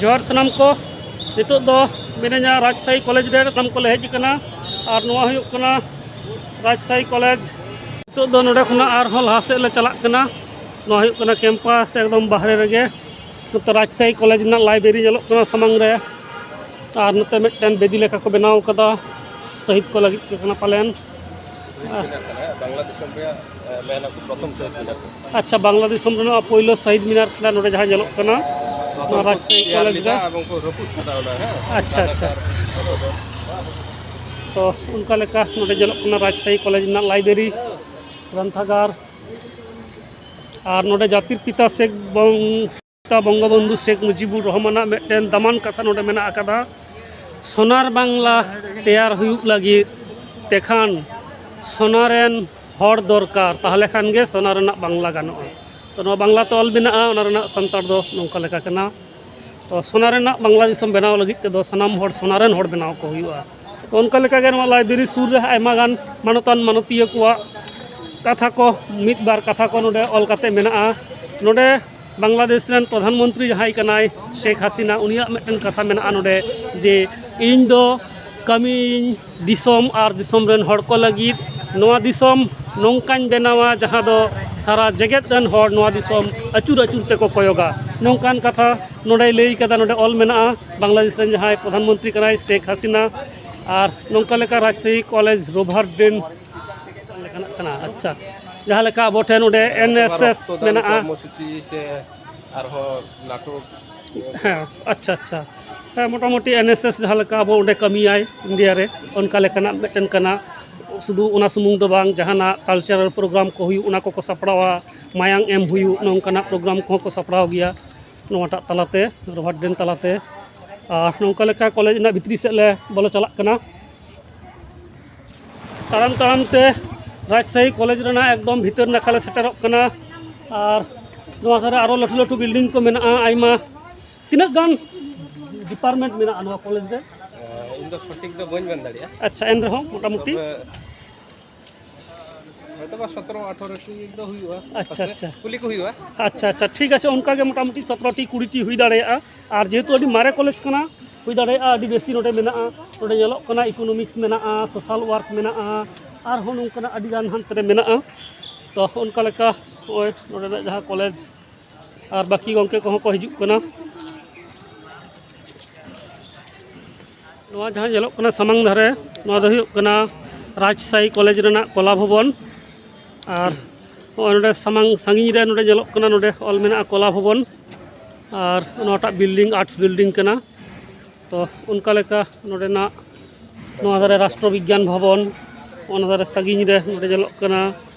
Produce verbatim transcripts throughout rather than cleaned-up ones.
ᱡᱚᱦᱟᱨ ᱥᱟᱱᱟᱢ ᱠᱚ᱾ ᱱᱤᱛᱚᱜ ᱫᱚ ᱢᱤᱱᱟᱹᱧᱟ ᱨᱟᱡᱽᱥᱟᱦᱤ ᱠᱚᱞᱮᱡᱽ ᱨᱮ, ᱥᱟᱱᱟᱢ ᱠᱚᱞᱮ ᱦᱮᱡ ᱟᱠᱟᱱᱟ᱾ ᱟᱨ ᱱᱚᱣᱟ ᱦᱩᱭᱩᱜ ᱠᱟᱱᱟ ᱨᱟᱡᱽᱥᱟᱦᱤ ᱠᱚᱞᱮᱡᱽ᱾ ᱱᱤᱛᱚᱜ ᱫᱚ ᱱᱚᱰᱮ ᱠᱷᱚᱱᱟᱜ ᱟᱨᱦᱚᱸ ᱞᱟᱦᱟ ᱥᱮᱫ ᱞᱮ ᱪᱟᱞᱟᱜ ᱠᱟᱱᱟ᱾ ᱱᱚᱣᱟ ᱦᱩᱭᱩᱜ ᱠᱟᱱᱟ ᱠᱮᱢᱯᱟᱥ ᱮᱠᱫᱚᱢ ᱵᱟᱦᱨᱮ ᱨᱮᱜᱮ᱾ ᱱᱚᱛᱮ ᱨᱟᱡᱽᱥᱟᱦᱤ ᱠᱚᱞᱮᱡᱽ ᱨᱮᱱᱟᱜ ᱞᱟᱭᱵᱨᱮᱨᱤ ᱧᱮᱞᱚᱜ ᱠᱟᱱᱟ ᱥᱟᱢᱟᱝ ᱨᱮ᱾ ᱟᱨ ᱱᱚᱛᱮ ᱢᱤᱫᱴᱮᱱ ᱵᱮᱫᱤ ᱞᱮᱠᱟ ᱠᱚ ᱵᱮᱱᱟᱣ ᱠᱟᱫᱟ ᱥᱚᱦᱤᱫ ᱠᱚ ᱞᱟᱹᱜᱤᱫ ᱠᱟᱱᱟ ᱯᱟᱞᱮᱱ᱾ ᱢᱮᱱᱟᱜ ᱠᱟᱱᱟ ᱵᱟᱝᱞᱟ ᱫᱤᱥᱚᱢ ᱨᱮᱭᱟᱜ, ᱮ, ᱢᱮᱱ ᱟᱠᱚ ᱯᱨᱚᱛᱷᱚᱢ ᱥᱚᱦᱤᱫ ᱢᱤᱱᱟᱨ ᱠᱟᱱᱟ᱾ ᱟᱪᱪᱷᱟ, ᱵᱟᱝᱞᱟ ᱫᱤᱥᱚᱢ ᱨᱮᱱᱟᱜ ᱯᱳᱭᱞᱳ ᱥᱚᱦᱤᱫ ᱢᱤᱱᱟᱨ ᱠᱟᱱᱟ ᱱᱚᱰᱮ ᱡᱟᱦᱟᱸ ᱧᱮᱞᱚᱜ ᱠᱟᱱᱟ᱾ ᱯᱨᱚᱛᱷᱚᱢ ᱱᱚᱣᱟ ᱠᱚ ᱨᱟᱡᱽᱥᱟᱦᱤ ᱛᱮᱭᱟᱨ ᱠᱚᱞᱮᱡᱽ ᱞᱮᱫᱟ ᱨᱮ᱾ ᱮᱵᱚᱝ ᱠᱚ ᱨᱟᱹᱯᱩᱫ ᱠᱟᱫᱟ ᱚᱱᱟ, ᱦᱮᱸ? ᱟᱪᱪᱷᱟ, ᱟᱪᱪᱷᱟ᱾ ᱛᱚ, ᱚᱱᱠᱟ ᱞᱮᱠᱟ ᱱᱚᱰᱮ ᱧᱮᱞᱚᱜ ᱠᱟᱱᱟ ᱨᱟᱡᱽᱥᱟᱦᱤ ᱠᱚᱞᱮᱡᱽ ᱨᱮᱱᱟᱜ ᱞᱟᱭᱵᱨᱮᱨᱤ, ᱜᱨᱚᱱᱛᱷᱟᱜᱟᱨ᱾ ᱟᱨ ᱱᱚᱰᱮ ᱡᱟᱛᱤᱨ ᱯᱤᱛᱟ ᱥᱮᱠ ᱵᱚᱝ-, ᱯᱤᱛᱟ ᱵᱚᱝᱜᱚᱵᱚᱱᱫᱷᱩ ᱥᱮᱠ ᱢᱩᱡᱤᱵᱩᱨ ᱨᱚᱦᱢᱟᱱᱟᱜ ᱢᱤᱫᱴᱮᱱ ᱫᱟᱢᱟᱱ ᱠᱟᱛᱷᱟ ᱱᱚᱰᱮ ᱢᱮᱱᱟᱜ ᱟᱠᱟᱫᱟ, "ᱥᱚᱱᱟᱨ ᱵᱟᱝᱞᱟ ᱛᱮᱭᱟᱨ ᱦᱩᱭᱩᱜ ᱞᱟᱹᱜᱤᱫ ᱛᱮᱠᱷᱟᱱ ᱥᱚᱱᱟ ᱨᱮᱱ ᱦᱚᱲ ᱫᱚᱨᱠᱟᱨ, ᱛᱟᱦᱚᱞᱮ ᱠᱷᱟᱱ ᱜᱮ ᱥᱚᱱᱟ ᱨᱮᱱᱟᱜ ᱵᱟᱝᱞᱟ ᱜᱟᱱᱚᱜᱼᱟ᱾" ᱛᱚ, ᱱᱚᱣᱟ ᱵᱟᱝᱞᱟ ᱛᱮ ᱚᱞ ᱢᱮᱱᱟᱜᱼᱟ, ᱚᱱᱟ ᱨᱮᱱᱟᱜ ᱥᱟᱱᱛᱟᱲ ᱫᱚ ᱱᱚᱝᱠᱟ ᱞᱮᱠᱟ ᱠᱟᱱᱟ᱾ ᱛᱚ, ᱥᱚᱱᱟ ᱨᱮᱱᱟᱜ ᱵᱟᱝᱞᱟ ᱫᱤᱥᱚᱢ ᱵᱮᱱᱟᱣ ᱞᱟᱹᱜᱤᱫ ᱛᱮᱫᱚ ᱥᱟᱱᱟᱢ ᱦᱚᱲ ᱥᱚᱱᱟ ᱨᱮᱱ ᱦᱚᱲ ᱵᱮᱱᱟᱣ ᱠᱚ ᱦᱩᱭᱩᱜᱼᱟ᱾ ᱛᱚ, ᱚᱱᱠᱟ ᱞᱮᱠᱟᱜᱮ ᱱᱚᱣᱟ ᱞᱟᱭᱵᱨᱮᱨᱤ ᱥᱩᱨ ᱨᱮ ᱟᱭᱢᱟ ᱜᱟᱱ ᱢᱟᱱᱚᱛᱟᱱ ᱢᱟᱱᱚᱛᱤᱭᱟᱹ ᱠᱚᱣᱟᱜ ᱠᱟᱛᱷᱟ ᱠᱚ, ᱢᱤᱫ ᱵᱟᱨ ᱠᱟᱛᱷᱟ ᱠᱚ ᱱᱚᱰᱮ ᱚᱞ ᱠᱟᱛᱮ ᱢᱮᱱᱟᱜᱼᱟ᱾ ᱱᱚᱰᱮ ᱵᱟᱝᱞᱟᱫᱮᱥ ᱨᱮᱱ ᱯᱨᱚᱫᱷᱟᱱ ᱢᱚᱱᱛᱨᱤ ᱡᱟᱦᱟᱸᱭ ᱠᱟᱱᱟᱭ, ᱥᱮᱠ ᱦᱟᱥᱤᱱᱟ, ᱩᱱᱤᱭᱟᱜ ᱢᱤᱫᱴᱮᱱ ᱠᱟᱛᱷᱟ ᱢᱮᱱᱟᱜᱼᱟ ᱱᱚᱰᱮ, ᱡᱮ, "ᱤᱧ ᱫᱚ ᱠᱟᱹᱢᱤᱭᱟᱹᱧ ᱫᱤᱥᱚᱢ ᱟᱨ ᱫᱤᱥᱚᱢ ᱨᱮᱱ ᱦᱚᱲ ᱠᱚ ᱞᱟᱹᱜᱤᱫ, ᱱᱚᱣᱟ ᱫᱤᱥᱚᱢ ᱱᱚᱝᱠᱟᱧ ᱵᱮᱱᱟᱣᱟ ᱡᱟᱦᱟᱸ ᱫᱚ ᱥᱟᱨᱟ ᱡᱮᱜᱮᱛ ᱨᱮᱱ ᱦᱚᱲ ᱱᱚᱣᱟ ᱫᱤᱥᱚᱢ ᱟᱹᱪᱩᱨ ᱟᱹᱪᱩᱨ ᱛᱮᱠᱚ ᱠᱚᱭᱚᱜᱟ", ᱱᱚᱝᱠᱟᱱ ᱠᱟᱛᱷᱟ ᱱᱚᱰᱮᱭ ᱞᱟᱹᱭ ᱠᱟᱫᱟ᱾ ᱱᱚᱰᱮ ᱚᱞ ᱢᱮᱱᱟᱜᱼᱟ, ᱵᱟᱝᱞᱟᱫᱮᱥ ᱨᱮᱱ ᱡᱟᱦᱟᱸᱭ ᱯᱨᱚᱫᱷᱟᱱ ᱢᱚᱱᱛᱨᱤ ᱠᱟᱱᱟᱭ, ᱥᱮᱠ ᱦᱟᱥᱤᱱᱟ᱾ ᱟᱨ ᱱᱚᱝᱠᱟ ᱞᱮᱠᱟ ᱨᱟᱡᱽᱥᱟᱦᱤ ᱠᱚᱞᱮᱡᱽ ᱨᱳᱵᱷᱟᱨ ᱰᱮᱱ ᱞᱮᱠᱟᱱᱟᱜ ᱠᱟᱱᱟ᱾ ᱟᱪᱪᱷᱟ, ᱡᱟᱦᱟᱸ ᱞᱮᱠᱟ ᱟᱵᱚ ᱴᱷᱮᱱ ᱱᱚᱰᱮ ᱮᱱ ᱮᱥ ᱮᱥ ᱨᱚᱠᱛᱚᱫᱟᱱ ᱢᱮᱱᱟᱜᱼᱟ᱾ ᱠᱚᱨᱢᱚᱥᱩᱪᱤ ᱥᱮ ᱟᱨᱦᱚᱸ ᱱᱟᱴᱚᱠ᱾ ᱦᱮᱸ, ᱟᱪᱪᱷᱟ, ᱟᱪᱪᱷᱟ᱾ ᱦᱮᱸ, ᱢᱚᱴᱟᱢᱩᱴᱤ ᱮᱱ ᱮᱥ ᱮᱥ ᱡᱟᱦᱟᱸ ᱞᱮᱠᱟ ᱟᱵᱚ ᱚᱸᱰᱮ ᱠᱟᱹᱢᱤᱭᱟᱭ ᱤᱱᱰᱤᱭᱟ ᱨᱮ, ᱚᱱᱠᱟ ᱞᱮᱠᱟᱱᱟᱜ ᱢᱤᱫᱴᱮᱱ ᱠᱟᱱᱟ᱾ ᱥᱩᱫᱷᱩ ᱚᱱᱟ ᱥᱩᱢᱩᱝ ᱫᱚ ᱵᱟᱝ, ᱡᱟᱦᱟᱱᱟᱜ ᱠᱟᱞᱪᱟᱨᱟᱞ ᱯᱨᱳᱜᱨᱟᱢ ᱠᱚ ᱦᱩᱭᱩᱜ, ᱚᱱᱟ ᱠᱚᱠᱚ ᱥᱟᱯᱲᱟᱣᱟ, ᱢᱟᱭᱟᱝ ᱮᱢ ᱦᱩᱭᱩᱜ, ᱱᱚᱝᱠᱟᱱᱟᱜ ᱯᱨᱳᱜᱨᱟᱢ ᱠᱚᱦᱚᱸ ᱠᱚ ᱥᱟᱯᱲᱟᱣ ᱜᱮᱭᱟ ᱱᱚᱣᱟᱴᱟᱜ ᱛᱟᱞᱟᱛᱮ, ᱨᱳᱵᱷᱟᱨ ᱰᱮᱱ ᱛᱟᱞᱟᱛᱮ᱾ ᱟᱨ ᱱᱚᱝᱠᱟ ᱞᱮᱠᱟ ᱠᱚᱞᱮᱡᱽ ᱨᱮᱱᱟᱜ ᱵᱷᱤᱛᱨᱤ ᱥᱮᱫ ᱞᱮ ᱵᱚᱞᱚ ᱪᱟᱞᱟᱜ ᱠᱟᱱᱟ᱾ ᱛᱟᱲᱟᱢ ᱛᱟᱲᱟᱢ ᱛᱮ ᱨᱟᱡᱽᱥᱟᱦᱤ ᱠᱚᱞᱮᱡᱽ ᱨᱮᱱᱟᱜ ᱮᱠᱫᱚᱢ ᱵᱷᱤᱛᱟᱹᱨ ᱱᱟᱠᱷᱟ ᱞᱮ ᱥᱮᱴᱮᱨᱚᱜ ᱠᱟᱱᱟ᱾ ᱟᱨ ᱱᱚᱣᱟ ᱫᱷᱟᱨᱮ ᱟᱨᱚ ᱞᱟᱹᱴᱩ ᱞᱟᱹᱴᱩ ᱵᱤᱞᱰᱤᱝ ᱠᱚ ᱢᱮᱱᱟᱜᱼᱟ ᱟᱭᱢᱟ᱾ ᱛᱤᱱᱟᱹᱜ ᱜᱟᱱ ᱰᱤᱯᱟᱨᱴᱢᱮᱱᱴ ᱢᱮᱱᱟᱜᱼᱟ ᱱᱚᱣᱟ ᱠᱚᱞᱮᱡᱽ ᱨᱮ? ᱤᱧ ᱫᱚ ᱥᱚᱴᱷᱤᱠ ᱫᱚ ᱵᱟᱹᱧ ᱢᱮᱱ ᱫᱟᱲᱮᱭᱟᱜᱼᱟ᱾ ᱟᱪᱪᱷᱟ, ᱮᱱ ᱨᱮᱦᱚᱸ ᱢᱚᱴᱟᱢᱩᱴᱤ᱾ ᱛᱚᱵᱮ ᱦᱚᱭᱛᱳ ᱵᱟ ᱥᱚᱛᱨᱚ ᱟᱴᱷᱟᱨᱚ ᱴᱤ ᱫᱚ ᱦᱩᱭᱩᱜᱼᱟ᱾ ᱟᱪᱪᱷᱟ, ᱟᱪᱪᱷᱟ᱾ ᱠᱩᱞᱤ ᱠᱚ ᱦᱩᱭᱩᱜᱼᱟ᱾ ᱟᱪᱪᱷᱟ, ᱟᱪᱪᱷᱟ, ᱴᱷᱤᱠ ᱟᱪᱷᱮ, ᱚᱱᱠᱟ ᱜᱮ ᱢᱚᱴᱟᱢᱩᱴᱤ ᱥᱚᱛᱨᱚ ᱴᱤ ᱠᱩᱲᱤ ᱴᱤ ᱦᱩᱭ ᱫᱟᱲᱮᱭᱟᱜᱼᱟ᱾ ᱟᱨ ᱡᱮᱦᱮᱛᱩ ᱟᱹᱰᱤ ᱢᱟᱨᱮ ᱠᱚᱞᱮᱡᱽ ᱠᱟᱱᱟ, ᱦᱩᱭ ᱫᱟᱲᱮᱭᱟᱜᱼᱟ ᱟᱹᱰᱤ ᱵᱮᱥᱤ ᱱᱚᱰᱮ ᱢᱮᱱᱟᱜᱼᱟ᱾ ᱱᱚᱰᱮ ᱧᱮᱞᱚᱜ ᱠᱟᱱᱟ ᱤᱠᱳᱱᱚᱢᱤᱠᱥ ᱢᱮᱱᱟᱜᱼᱟ, ᱥᱳᱥᱟᱞ ᱣᱟᱨᱠ ᱢᱮᱱᱟᱜᱼᱟ, ᱟᱨᱦᱚᱸ ᱱᱚᱝᱠᱟᱱᱟᱜ ᱟᱹᱰᱤ ᱜᱟᱱ ᱦᱟᱱᱛᱮ ᱨᱮ ᱢᱮᱱᱟᱜᱼᱟ᱾ ᱛᱚ, ᱚᱱᱠᱟ ᱞᱮᱠᱟ ᱱᱚᱜᱼᱚᱭ ᱱᱚᱰᱮᱱᱟᱜ ᱡᱟᱦᱟᱸ ᱠᱚᱞᱮᱡᱽ ᱟᱨ ᱵᱟᱹᱠᱤ ᱜᱚᱢᱠᱮ ᱠᱚᱦᱚᱸ ᱠᱚ ᱦᱤᱡᱩᱜ ᱠᱟᱱᱟ᱾ ᱱᱚᱣᱟ ᱡᱟᱦᱟᱸ ᱧᱮᱞᱚᱜ ᱠᱟᱱᱟ ᱥᱟᱢᱟᱝ ᱫᱷᱟᱨᱮ, ᱱᱚᱣᱟ ᱫᱚ ᱦᱩᱭᱩᱜ ᱠᱟᱱᱟ ᱨᱟᱡᱽᱥᱟᱦᱤ ᱠᱚᱞᱮᱡᱽ ᱨᱮᱱᱟᱜ ᱠᱚᱞᱟ ᱵᱷᱚᱵᱚᱱ᱾ ᱟᱨ ᱱᱚᱜᱼᱚᱭ ᱱᱚᱰᱮ ᱥᱟᱢᱟᱝ ᱥᱟᱺᱜᱤᱧ ᱨᱮ ᱱᱚᱰᱮ ᱧᱮᱞᱚᱜ ᱠᱟᱱᱟ, ᱱᱚᱰᱮ ᱚᱞ ᱢᱮᱱᱟᱜᱼᱟ ᱠᱚᱞᱟ ᱵᱷᱚᱵᱚᱱ᱾ ᱟᱨ ᱱᱚᱣᱟᱴᱟᱜ ᱵᱤᱞᱰᱤᱝ ᱟᱨᱴᱥ ᱵᱤᱞᱰᱤᱝ ᱠᱟᱱᱟ᱾ ᱛᱚ, ᱚᱱᱠᱟ ᱞᱮᱠᱟ ᱱᱚᱰᱮᱱᱟᱜ ᱱᱚᱣᱟ ᱫᱷᱟᱨᱮ ᱨᱟᱥᱴᱨᱚ ᱵᱤᱜᱽᱜᱟᱱ ᱵᱷᱚᱵᱚᱱ, ᱚᱱᱟ ᱫᱷᱟᱨᱮ ᱥᱟᱺᱜᱤᱧ ᱨᱮ ᱱᱚᱰᱮ ᱧᱮᱞᱚᱜ ᱠᱟᱱᱟ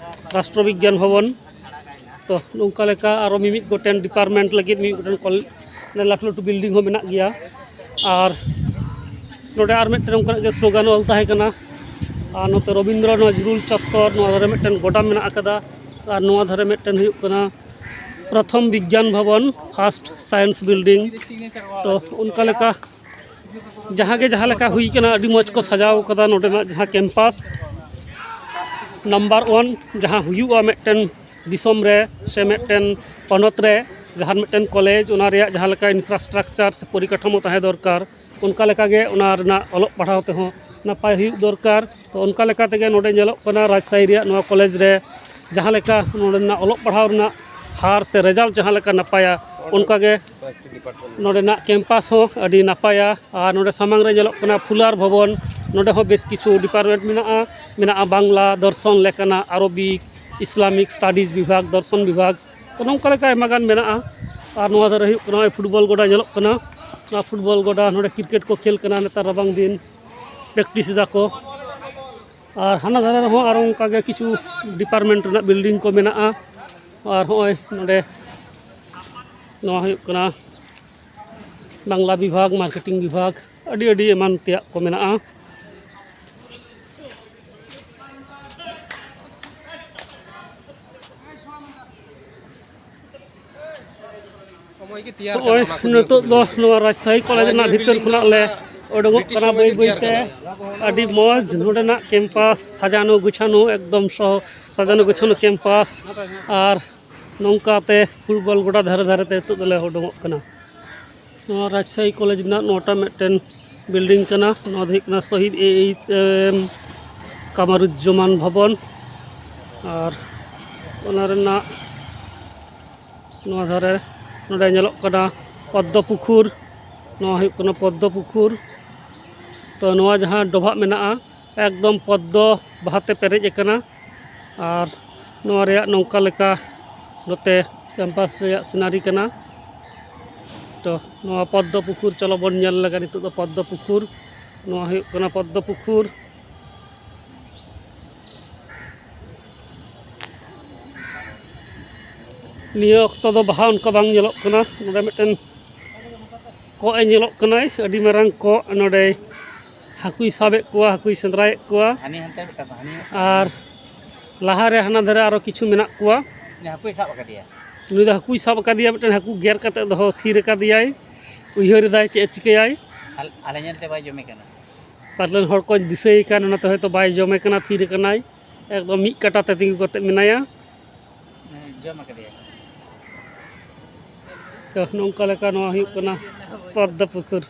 ᱨᱟᱥᱴᱨᱚ ᱵᱤᱜᱽᱜᱟᱱ ᱵᱷᱚᱵᱚᱱ᱾ ᱛᱚ, ᱱᱚᱝᱠᱟ ᱞᱮᱠᱟ ᱟᱨᱚ ᱢᱤᱢᱤᱫ ᱜᱚᱴᱮᱱ ᱰᱤᱯᱟᱨᱴᱢᱮᱱᱴ ᱞᱟᱹᱜᱤᱫ ᱢᱤᱢᱤᱫ ᱜᱚᱴᱮᱱ ᱠᱚᱞ-, ᱞᱟᱹᱴᱩ ᱞᱟᱹᱴᱩ ᱵᱤᱞᱰᱤᱝ ᱦᱚᱸ ᱢᱮᱱᱟᱜ ᱜᱮᱭᱟ᱾ ᱟᱨ ᱱᱚᱰᱮ ᱟᱨ ᱢᱤᱫᱴᱮᱱ ᱚᱱᱠᱟᱱᱟᱜ ᱜᱮ ᱥᱞᱳᱜᱟᱱ ᱚᱞ ᱛᱟᱦᱮᱸ ᱠᱟᱱᱟ᱾ ᱟᱨ ᱱᱚᱛᱮ ᱨᱚᱵᱤᱱᱫᱨᱚ ᱱᱚᱡᱽᱨᱩᱞ ᱪᱚᱛᱛᱚᱨ, ᱱᱚᱣᱟ ᱫᱷᱟᱨᱮ ᱢᱤᱫᱴᱮᱱ ᱜᱚᱰᱟ ᱢᱮᱱᱟᱜ ᱟᱠᱟᱫᱟ᱾ ᱟᱨ ᱱᱚᱣᱟ ᱫᱷᱟᱨᱮ ᱢᱤᱫᱴᱮᱱ ᱦᱩᱭᱩᱜ ᱠᱟᱱᱟ ᱯᱨᱚᱛᱷᱚᱢ ᱵᱤᱜᱽᱜᱟᱱ ᱵᱷᱚᱵᱚᱱ, ᱯᱷᱟᱥᱴ ᱥᱟᱭᱮᱱᱥ ᱵᱤᱞᱰᱤᱝ᱾ ᱛᱚ, ᱚᱱᱠᱟ ᱞᱮᱠᱟ ᱡᱟᱦᱟᱸ ᱜᱮ ᱡᱟᱦᱟᱸ ᱞᱮᱠᱟ ᱦᱩᱭ ᱠᱟᱱᱟ, ᱟᱹᱰᱤ ᱢᱚᱡᱽ ᱠᱚ ᱥᱟᱡᱟᱣ ᱠᱟᱫᱟ ᱱᱚᱰᱮᱱᱟᱜ ᱡᱟᱦᱟᱸ ᱠᱮᱢᱯᱟᱥ᱾ ᱱᱟᱢᱵᱟᱨ ᱚᱣᱟᱱ ᱡᱟᱦᱟᱸ ᱦᱩᱭᱩᱜᱼᱟ ᱢᱤᱫᱴᱮᱱ ᱫᱤᱥᱚᱢ ᱨᱮ ᱥᱮ ᱢᱤᱫᱴᱮᱱ ᱯᱚᱱᱚᱛ ᱨᱮ, ᱡᱟᱦᱟᱱ ᱢᱤᱫᱴᱮᱱ ᱠᱚᱞᱮᱡᱽ, ᱚᱱᱟ ᱨᱮᱭᱟᱜ ᱡᱟᱦᱟᱸ ᱞᱮᱠᱟ ᱤᱱᱯᱷᱨᱟᱥᱴᱨᱟᱠᱪᱟᱨ ᱥᱮ ᱯᱚᱨᱤᱠᱟᱴᱷᱟᱢᱳ ᱛᱟᱦᱮᱸ ᱫᱚᱨᱠᱟᱨ, ᱚᱱᱠᱟ ᱞᱮᱠᱟᱜᱮ ᱚᱱᱟ ᱨᱮᱱᱟᱜ ᱚᱞᱚᱜ ᱯᱟᱲᱦᱟᱣ ᱛᱮᱦᱚᱸ ᱱᱟᱯᱟᱭ ᱦᱩᱭᱩᱜ ᱫᱚᱨᱠᱟᱨ᱾ ᱛᱚ, ᱚᱱᱠᱟ ᱞᱮᱠᱟ ᱛᱮᱜᱮ ᱱᱚᱰᱮ ᱧᱮᱞᱚᱜ ᱠᱟᱱᱟ ᱨᱟᱡᱽᱥᱟᱦᱤ ᱨᱮᱭᱟᱜ ᱱᱚᱣᱟ ᱠᱚᱞᱮᱡᱽ ᱨᱮ ᱡᱟᱦᱟᱸ ᱞᱮᱠᱟ ᱱᱚᱰᱮᱱᱟᱜ ᱚᱞᱚᱜ ᱯᱟᱲᱦᱟᱣ ᱨᱮᱱᱟᱜ ᱦᱟᱨ ᱥᱮ ᱨᱮᱡᱟᱞᱴ ᱡᱟᱦᱟᱸ ᱞᱮᱠᱟ ᱱᱟᱯᱟᱭᱟ, ᱚᱱᱠᱟᱜᱮ ᱱᱚᱰᱮᱱᱟᱜ ᱠᱮᱢᱯᱟᱥ ᱦᱚᱸ ᱟᱹᱰᱤ ᱱᱟᱯᱟᱭᱟ᱾ ᱟᱨ ᱱᱚᱰᱮ ᱥᱟᱢᱟᱝ ᱨᱮ ᱧᱮᱞᱚᱜ ᱠᱟᱱᱟ ᱯᱷᱩᱞᱟᱨ ᱵᱷᱚᱵᱚᱱ᱾ ᱱᱚᱰᱮ ᱦᱚᱸ ᱵᱮᱥ ᱠᱤᱪᱷᱩ ᱰᱤᱯᱟᱨᱴᱢᱮᱱᱴ ᱢᱮᱱᱟᱜᱼᱟ, ᱢᱮᱱᱟᱜᱼᱟ ᱵᱟᱝᱞᱟ, ᱫᱚᱨᱥᱚᱱ ᱞᱮᱠᱟᱱᱟᱜ, ᱟᱨᱚᱵᱤᱠ, ᱤᱥᱞᱟᱢᱤᱠ ᱥᱴᱟᱰᱤᱡᱽ ᱵᱤᱵᱷᱟᱜᱽ, ᱫᱚᱨᱥᱚᱱ ᱵᱤᱵᱷᱟᱜᱽ᱾ ᱛᱚ, ᱱᱚᱝᱠᱟ ᱞᱮᱠᱟ ᱟᱭᱢᱟ ᱜᱟᱱ ᱢᱮᱱᱟᱜᱼᱟ᱾ ᱟᱨ ᱱᱚᱣᱟ ᱫᱷᱟᱨᱮ ᱦᱩᱭᱩᱜ ᱠᱟᱱᱟ ᱱᱚᱜᱼᱚᱭ ᱯᱷᱩᱴᱵᱚᱞ ᱜᱚᱰᱟ ᱧᱮᱞᱚᱜ ᱠᱟᱱᱟ᱾ ᱱᱚᱣᱟ ᱯᱷᱩᱴᱵᱚᱞ ᱜᱚᱰᱟ, ᱱᱚᱰᱮ ᱠᱨᱤᱠᱮᱴ ᱠᱚ ᱠᱷᱮᱞ ᱠᱟᱱᱟ ᱱᱮᱛᱟᱨ ᱨᱟᱵᱟᱝ ᱫᱤᱱ, ᱯᱨᱮᱠᱴᱤᱥ ᱮᱫᱟ ᱠᱚ᱾ ᱟᱨ ᱦᱟᱱᱟ ᱫᱷᱟᱨᱮ ᱨᱮᱦᱚᱸ ᱟᱨᱚ ᱚᱱᱠᱟ ᱜᱮ ᱠᱤᱪᱷᱩ ᱰᱤᱯᱟᱨᱴᱢᱮᱱᱴ ᱨᱮᱱᱟᱜ ᱵᱤᱞᱰᱤᱝ ᱠᱚ ᱢᱮᱱᱟᱜᱼᱟ᱾ ᱟᱨ ᱦᱚᱸᱜᱼᱚᱭ ᱱᱚᱰᱮ ᱱᱚᱣᱟ ᱦᱩᱭᱩᱜ ᱠᱟᱱᱟ ᱵᱟᱝᱞᱟ ᱵᱤᱵᱷᱟᱜᱽ, ᱢᱟᱨᱠᱮᱴᱤᱝ ᱵᱤᱵᱷᱟᱜᱽ, ᱟᱹᱰᱤ ᱟᱹᱰᱤ ᱮᱢᱟᱱ ᱛᱮᱭᱟᱜ ᱠᱚ ᱢᱮᱱᱟᱜᱼᱟ᱾ ᱱᱚᱜᱼᱚᱭ ᱱᱤᱛᱚᱜ ᱫᱚ ᱱᱚᱣᱟ ᱨᱟᱡᱽᱥᱟᱦᱤ ᱠᱚᱞᱮᱡᱽ ᱨᱮᱱᱟᱜ ᱵᱷᱤᱛᱟᱹᱨ ᱠᱷᱚᱱᱟᱜ ᱞᱮ ᱩᱰᱩᱝᱚᱜ ᱠᱟᱱᱟ ᱵᱟᱹᱭ ᱵᱟᱹᱭ ᱛᱮ᱾ ᱟᱹᱰᱤ ᱢᱚᱡᱽ ᱱᱚᱰᱮᱱᱟᱜ ᱠᱮᱢᱯᱟᱥ, ᱥᱟᱡᱟᱱᱳ ᱜᱩᱪᱷᱟᱱᱳ, ᱮᱠᱫᱚᱢ ᱥᱚ ᱥᱟᱡᱟᱱᱳ ᱜᱩᱪᱷᱟᱱᱳ ᱠᱮᱢᱯᱟᱥ᱾ ᱟᱨ ᱱᱚᱝᱠᱟᱛᱮ ᱯᱷᱩᱴᱵᱚᱞ ᱜᱚᱰᱟ ᱫᱷᱟᱨᱮ ᱫᱷᱟᱨᱮ ᱛᱮ ᱱᱤᱛᱚᱜ ᱫᱚᱞᱮ ᱩᱰᱩᱝᱚᱜ ᱠᱟᱱᱟ᱾ ᱱᱚᱣᱟ ᱨᱟᱡᱽᱥᱟᱦᱤ ᱠᱚᱞᱮᱡᱽ ᱨᱮᱱᱟᱜ ᱱᱚᱣᱟᱴᱟᱜ ᱢᱤᱫᱴᱮᱱ ᱵᱤᱞᱰᱤᱝ ᱠᱟᱱᱟ᱾ ᱱᱚᱣᱟ ᱫᱚ ᱦᱩᱭᱩᱜ ᱠᱟᱱᱟ ᱥᱚᱦᱤᱫ ᱮ ᱮᱭᱤᱪ ᱮᱢ ᱠᱟᱢᱟᱨᱩᱡᱽᱡᱚᱢᱟᱱ ᱵᱷᱚᱵᱚᱱ᱾ ᱟᱨ ᱚᱱᱟ ᱨᱮᱱᱟᱜ ᱱᱚᱣᱟ ᱫᱷᱟᱨᱮ ᱱᱚᱰᱮ ᱧᱮᱞᱚᱜ ᱠᱟᱱᱟ ᱯᱚᱫᱽᱫᱚ ᱯᱩᱠᱷᱩᱨ᱾ ᱱᱚᱣᱟ ᱦᱩᱭᱩᱜ ᱠᱟᱱᱟ ᱯᱚᱫᱽᱫᱚ ᱯᱩᱠᱷᱩᱨ᱾ ᱛᱚ, ᱱᱚᱣᱟ ᱡᱟᱦᱟᱸ ᱰᱚᱵᱷᱟᱜ ᱢᱮᱱᱟᱜᱼᱟ, ᱮᱠᱫᱚᱢ ᱯᱚᱫᱽᱫᱚ ᱵᱟᱦᱟᱛᱮ ᱯᱮᱨᱮᱡ ᱟᱠᱟᱱᱟ᱾ ᱟᱨ ᱱᱚᱣᱟ ᱨᱮᱭᱟᱜ ᱱᱚᱝᱠᱟ ᱞᱮᱠᱟ ᱱᱚᱛᱮ ᱠᱮᱢᱯᱟᱥ ᱨᱮᱭᱟᱜ ᱥᱤᱱᱟᱨᱤ ᱠᱟᱱᱟ᱾ ᱛᱚ, ᱱᱚᱣᱟ ᱯᱚᱫᱽᱫᱚ ᱯᱩᱠᱷᱩᱨ, ᱪᱚᱞᱚ ᱵᱚᱱ ᱧᱮᱞ ᱞᱮᱜᱟ ᱱᱤᱛᱚᱜ ᱫᱚ ᱯᱚᱫᱽᱫᱚ ᱯᱩᱠᱷᱩᱨ᱾ ᱱᱚᱣᱟ ᱦᱩᱭᱩᱜ ᱠᱟᱱᱟ ᱯᱚᱫᱽᱫᱚ ᱯᱩᱠᱷᱩᱨ᱾ ᱱᱤᱭᱟᱹ ᱚᱠᱛᱚ ᱫᱚ ᱵᱟᱦᱟ ᱚᱱᱠᱟ ᱵᱟᱝ ᱧᱮᱞᱚᱜ ᱠᱟᱱᱟ᱾ ᱱᱚᱰᱮ ᱢᱤᱫᱴᱮᱱ ᱠᱚᱸᱜ ᱮ ᱧᱮᱞᱚᱜ ᱠᱟᱱᱟᱭ, ᱟᱹᱰᱤ ᱢᱟᱨᱟᱝ ᱠᱚᱸᱜ᱾ ᱱᱚᱰᱮ ᱦᱟᱹᱠᱩᱭ ᱥᱟᱵᱮᱫ ᱠᱚᱣᱟ, ᱦᱟᱹᱠᱩᱭ ᱥᱮᱸᱫᱽᱨᱟᱭᱮᱫ ᱠᱚᱣᱟ᱾ ᱦᱟᱹᱱᱤ ᱦᱟᱱᱛᱮ ᱢᱤᱫᱴᱟᱝ, ᱦᱟᱹᱱᱤ ᱢᱤᱫᱴᱟᱝ᱾ ᱟᱨ ᱞᱟᱦᱟᱨᱮ ᱦᱟᱱᱟ ᱫᱷᱟᱨᱮ ᱟᱨᱚ ᱠᱤᱪᱷᱩ ᱢᱮᱱᱟᱜ ᱠᱚᱣᱟ᱾ ᱩᱱᱤ ᱦᱟᱹᱠᱩᱭ ᱥᱟᱵ ᱟᱠᱟᱫᱮᱭᱟ᱾ ᱱᱩᱭ ᱫᱚ ᱦᱟᱹᱠᱩᱭ ᱥᱟᱵ ᱟᱠᱟᱫᱮᱭᱟ, ᱢᱤᱫᱴᱮᱱ ᱦᱟᱹᱠᱩ ᱜᱮᱨ ᱠᱟᱛᱮ ᱫᱚᱦᱚ ᱛᱷᱤᱨ ᱟᱠᱟᱫᱮᱭᱟᱭ, ᱩᱭᱦᱟᱹᱨ ᱮᱫᱟᱭ ᱪᱮᱫ ᱮ ᱪᱤᱠᱟᱹᱭᱟᱭ᱾ ᱟᱞ-, ᱟᱞᱮ ᱧᱮᱞᱛᱮ ᱵᱟᱭ ᱡᱚᱢᱮ ᱠᱟᱱᱟ᱾ ᱯᱟᱞᱮᱱ ᱦᱚᱲ ᱠᱚ ᱫᱤᱥᱟᱹᱭᱮ ᱠᱟᱱ, ᱚᱱᱟᱛᱮ ᱦᱚᱭᱛᱳ ᱵᱟᱭ ᱡᱚᱢᱮ ᱠᱟᱱᱟ, ᱛᱷᱤᱨ ᱟᱠᱟᱱᱟᱭ᱾ ᱮᱠᱫᱚᱢ ᱢᱤᱫ ᱠᱟᱴᱟ ᱛᱮ ᱛᱤᱸᱜᱩ ᱠᱟᱛᱮ ᱢᱮᱱᱟᱭᱟ᱾ ᱦᱮᱸ, ᱡᱚᱢ ᱟᱠᱟᱫᱮᱭᱟ᱾ ᱛᱚ, ᱱᱚᱝᱠᱟ ᱞᱮᱠᱟ ᱱᱚᱣᱟ ᱦᱩᱭᱩᱜ ᱠᱟᱱᱟ ᱯᱚᱫᱽᱫᱚ ᱯᱩᱠᱷᱩᱨ᱾